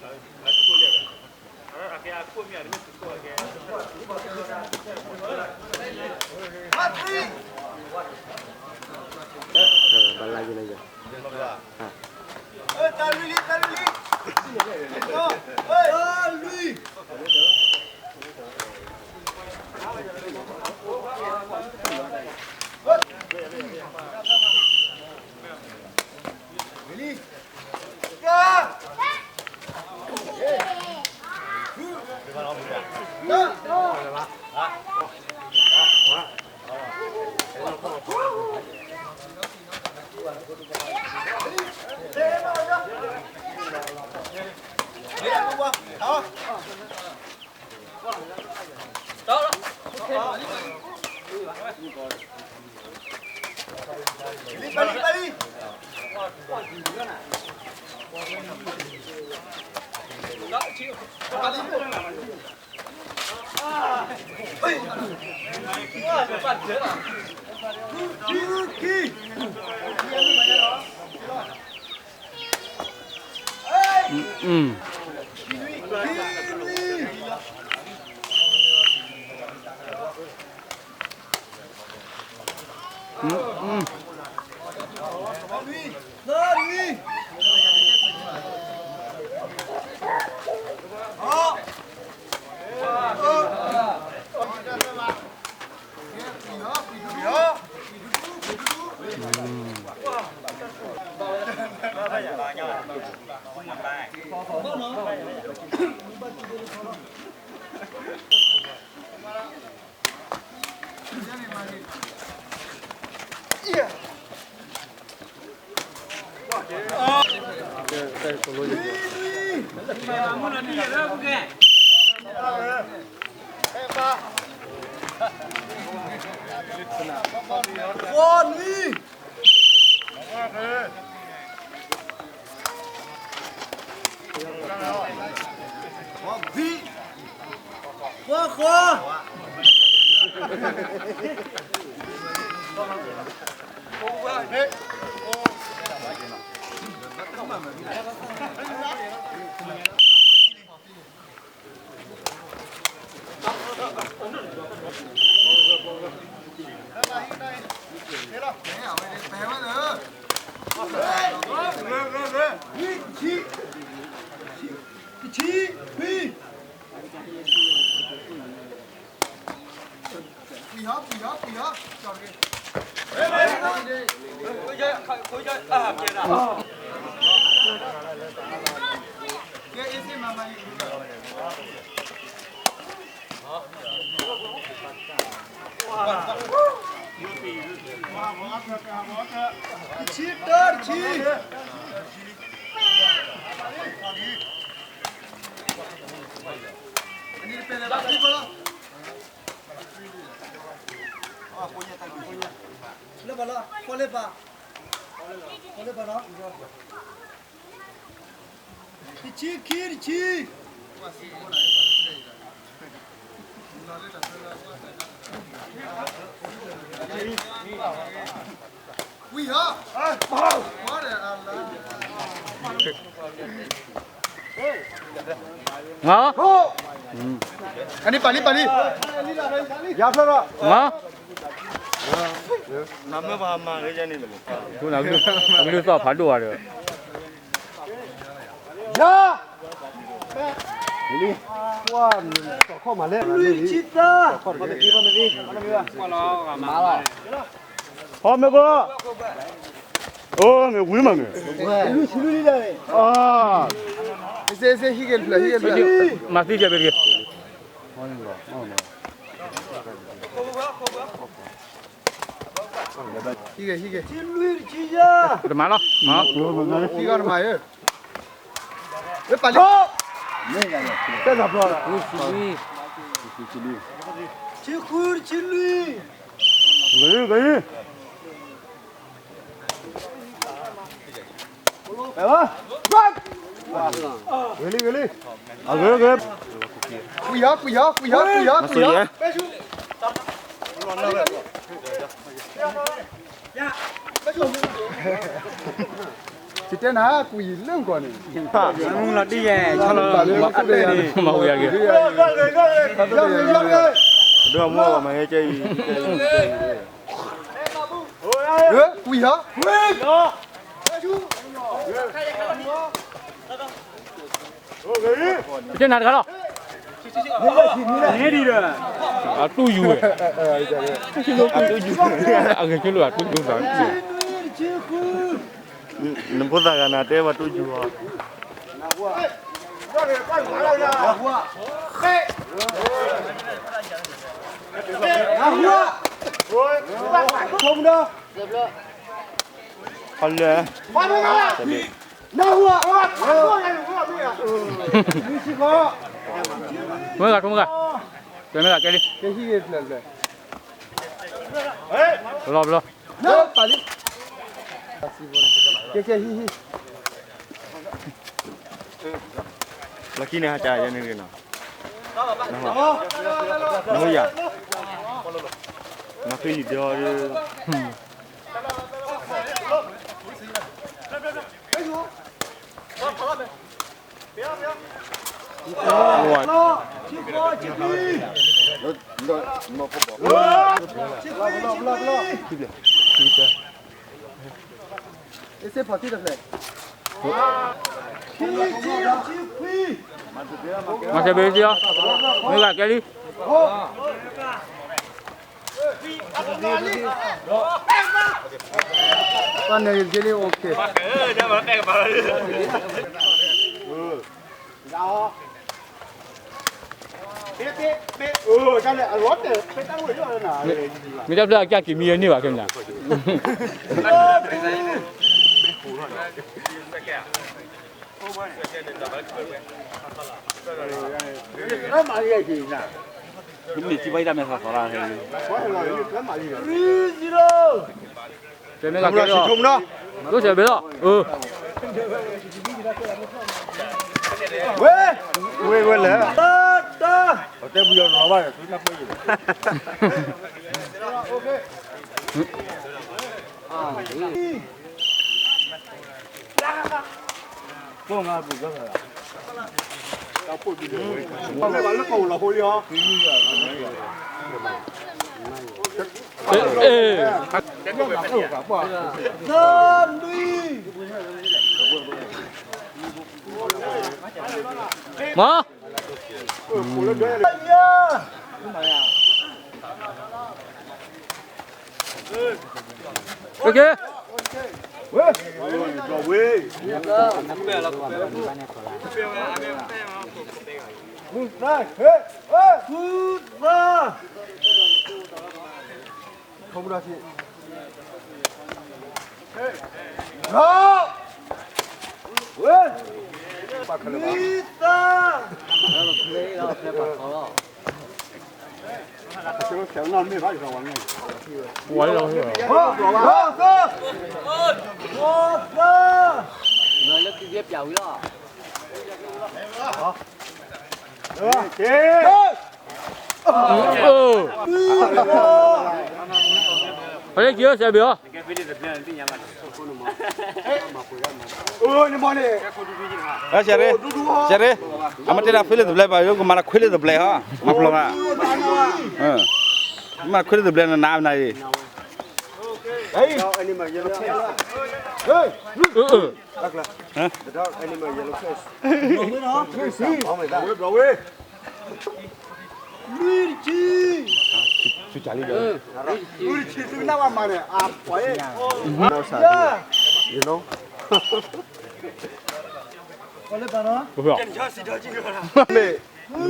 လၢပှၤလီၤ ဖီလၢပှၤ ဖီလၢပှၤလီၤ တဆံခံတဆံ ဝံၤဟီ အနံၣ်ပာ်လံပာ်လံ ယါဖျၢၣ်ဒီး နမ့ၢ်ပှၤမၤလၢယဲန့ၣ် နကလုၢ်သီၣ်ဖးဒိၣ်ဝဲဒီး ယါ လံ ကွၢ် စီၤခီၣ်မၤလဲၣ် လွံၢ်ဆံသၢ စီၤခီၣ်တက့ၢ် မၤလီၤ ဟီမ့ၢ်ကီ အိ မ့ၢ်ဝံၤမးမ့ၢ် လွံၢ်ဆံလွံၢ်လံ အါ ဟံးက့ၤဖျၢၣ် ဟံးက့ၤဖျၢၣ် မၤသံကဲဘ့ၣ်တက့ၢ် ဟံးက့ၤ ဟံးက့ၤ ဆံလွံၢ်တဆံယဲၢ် တမၤလီၤ ဟံးကီတမၤဧၢ ဝဲပာ်လံ တဲနၤပျီ ဆံဃုတဆံလွံၢ် ဂ့ၤ ဂ့ၤ ဝဲလံ ဝဲလံ အဂ့ၤ ဂ့ၤ ကွံာ်ဟီ ကွံာ်ဟီ ကွံာ်ဟီ ကွံာ်ဟီ ကွံာ်ဟီ ဆံ တဲနၤကွံာ်လၢကီၢ်န့ၣ်, မူလီၤတံၢ်ယဲ ဆီလီၤလီၤ မၤဝံၤယၤက့ၤ, ဒွမူမၤဟဲကဲအံၤ, ကွံာ်ဟီ, ပတဲနၤတဂၤလီၤ, အတူၢ်ယူၤဝဲ, အဂ့ၤကလိာ်အတူၢ်ယူၤသး နဖိသၣ်ဂၤနၤတဲဝဲတူၢ်ယူၤအီၤ, ဖီလၢ, မ့ၢ်ဂၤ မ့ၢ်ဂၤ, ကဲမ့ၢ်ဂၤကဲလံ, လီၤဘျီ, ကဲကဲဟံၣ်, လီၢ်ခံန့ၣ်ဟးကၢ်ယဲန့ၣ်နီၤ, နဟိယၤ, နဃ့နံၤဒီး, မၤစၢၤဘၣ်စ့ၢ်ကီး, မ့ၢ်ဂၤကဲလံ, တၢ်န့ၣ်က့လံ OK, မ့ၢ်တၢ်ဖျၢၣ်အကၢ်က့ၤမံဝဲန့ၢ်ဘၣ်ခဲမ့ၢ်, မ့ၢ်စံးဘၣ်ယတၢ်မဲာ်သးသီလၢ, တဲမ့ၢ်ဂၤကဲလီၤ, ဒိၣ်စဲးဘ့ၣ်လီၤ, ဝဲ, ဝဲဝဲလဲၣ်, တဲဘုးယီၤနီၤဘၣ်, မၤ ကဲကဲ, ဖဲလၢက့ၤစဲးဘ့ၣ်အီၤ, ဆဲးရ့, ဆဲးရ့, အမ့ၢ်တဲဒၣ် ဖဲလၢတဘျဲဘၣ် ယကမၤလၢခွဲးလၢတဘျဲဟီ, မၤပျီၤဘၣ်, မၤခွဲးလၢတဘျဲနနၤနၤအံၤ,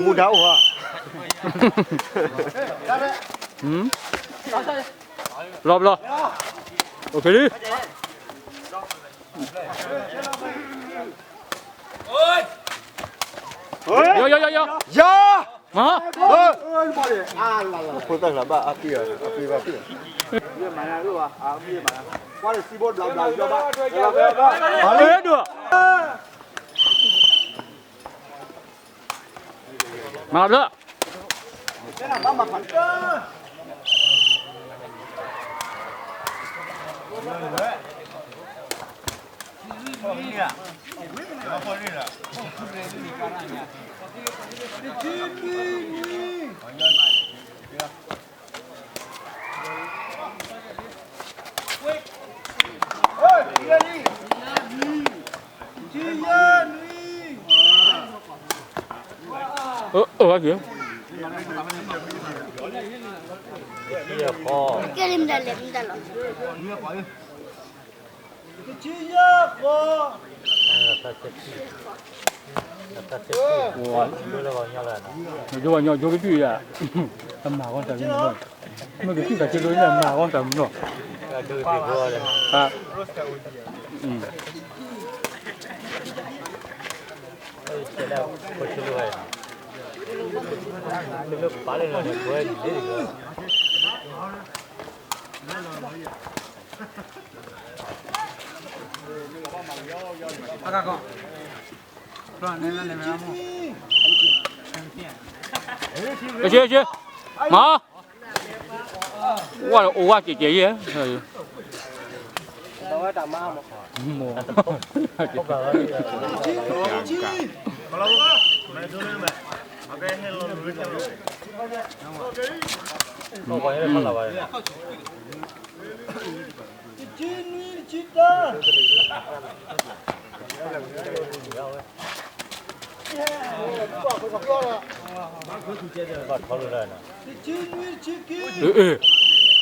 မူဒါအိၣ်ဧါ, လီၤဘျီ, အိၣ်ခ့လံ, ယီယီယီယီ, မၤ, ဖိသၣ်ကျါဘၣ်အပှ့ၤ, အပှ့ၤဘၣ်ပှ့ၤ, မၤဒိၣ်, မၤဘျီ, ကဲလံမတၤလဲၣ်မတၤလီၤ. ကညီကညီကညီကတူၢ်ယၤ, အမၤဂီၢ်တၢ်မနီၤ, မ့ၢ်ကတူၢ်တၢ်ကလိအံၤ မၤဂီၢ်တၢ်မနီၤ, က့ၤက့ၤ, မၤ, ဝဲအိၣ်ဝဲက့ၤက့ၤယဲ, မိၢ်, တဆံနွံတဆံတၢ, တဆံနွံတဆံခံ, ဘျါလံ,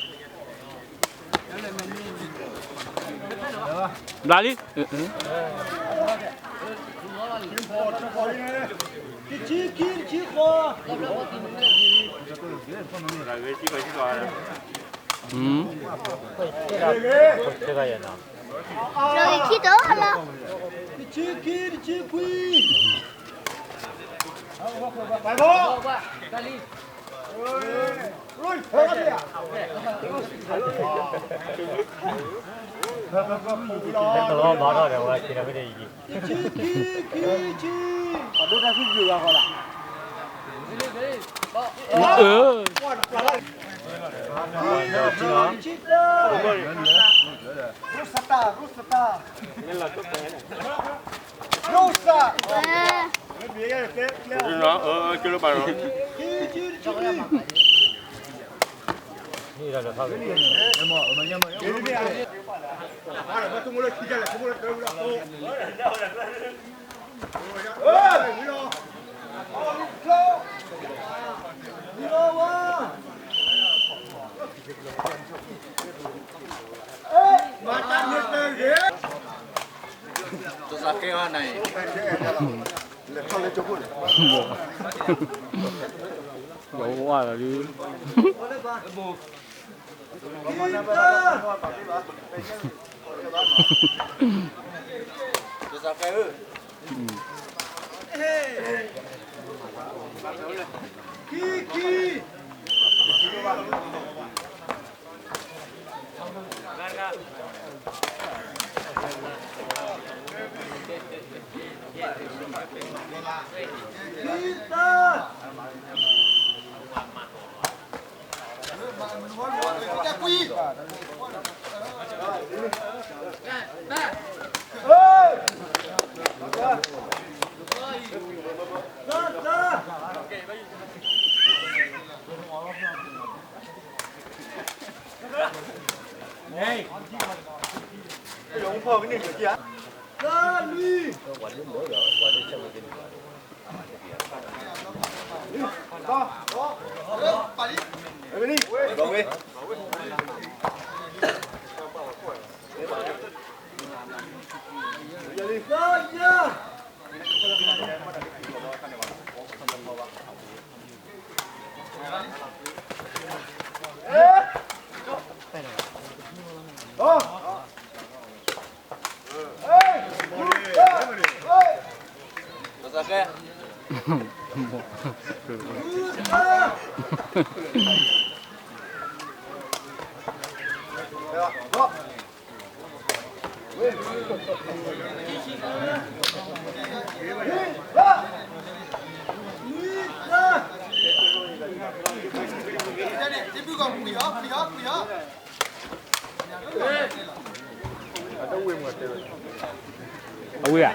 တဆံခံတဆံဃိး, တဆံခံတဆံခွံ, တဆံခံခံဆံ, တဆံတၢ, တၢ်သးကဲဝါနၤအံၤ, လဲၤထီၣ်လၢကၠိခိၣ်န့ၣ်, ယဝါလီၤဒုး, တၢ်သးကဲဧၢ, ခံခံ ဝ့ၢ်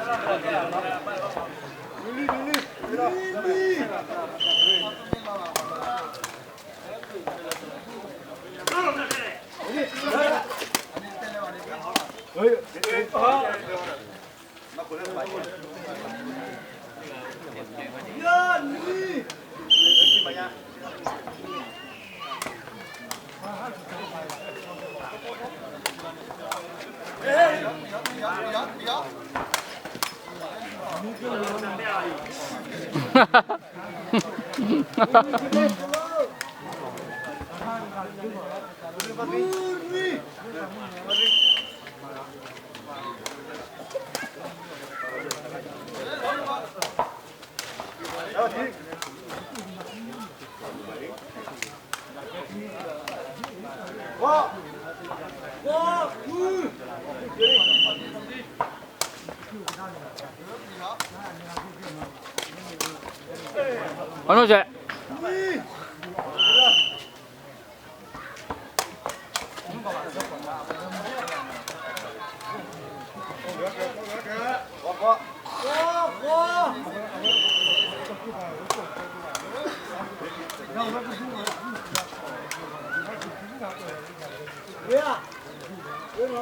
ဧ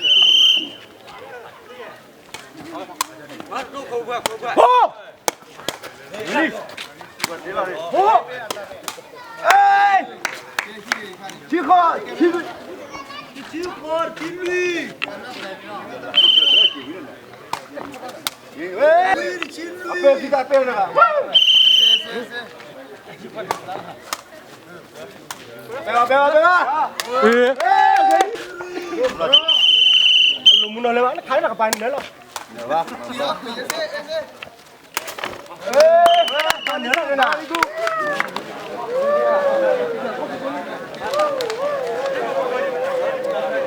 ါ.